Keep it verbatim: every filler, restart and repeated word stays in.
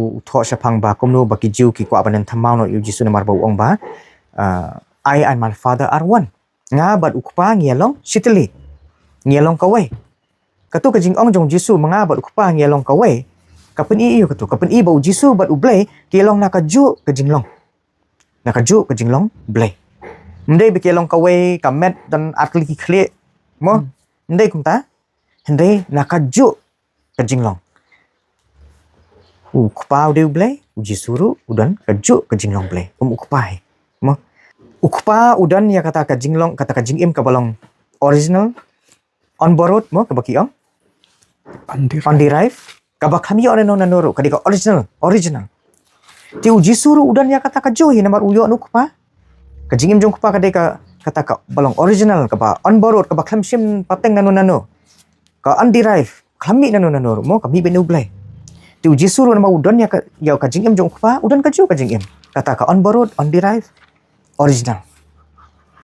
U thoh shaphang ba kumno ba ki Jiw ki kwah ban ïathymmai noh ïa u Jisu namar ba u ong ba, uh, "I and my Father are one." Nga bad u Kpa ngi ïa long shitylli. Ngi ïa long kawei. Kato ka jingong jong u Jisu ma nga bad u Kpa ngi ïa long kawei, ka pyni ïa kato, ka pyni ba u Jisu bad u Blei ki ïa long na kajuh ka jinglong. Na kajuh ka jinglong Blei. Ym dei ba ki ïa long kawei ka met don ar tylli ki khlieh. Mo? Hmm. Ym dei kumta. Hynrei na kajuh ka jinglong. U Kpa u dei u Blei, u Jisu ruh u don kajuh ka jinglong Blei. Um u Kpa hi. Mo? U Kpa u don ïa kata ka jinglong, kata ka jingim kaba long original, on borrowed, mo, kaba ki ong? Underived. Underived. Kaba khlem ïoh nano nano ruh, ka dei ka original, original. Te u Jisu ruh u don ïa kata kajuh hi namar u ïoh na u Kpa. Ka jingim jong u Kpa ka dei ka, kata kaba long original, kaba on borrowed, kaba khlem shim pateng nano nano. Ka underived, khlem mih nano nano ruh, mo, ka mih beit na u Blei. Te u Jisu ruh namar u don ïa ka, ïa ka jingim jong u Kpa, u don kajuh ka jingim. Kata ka on borrowed, underived, original.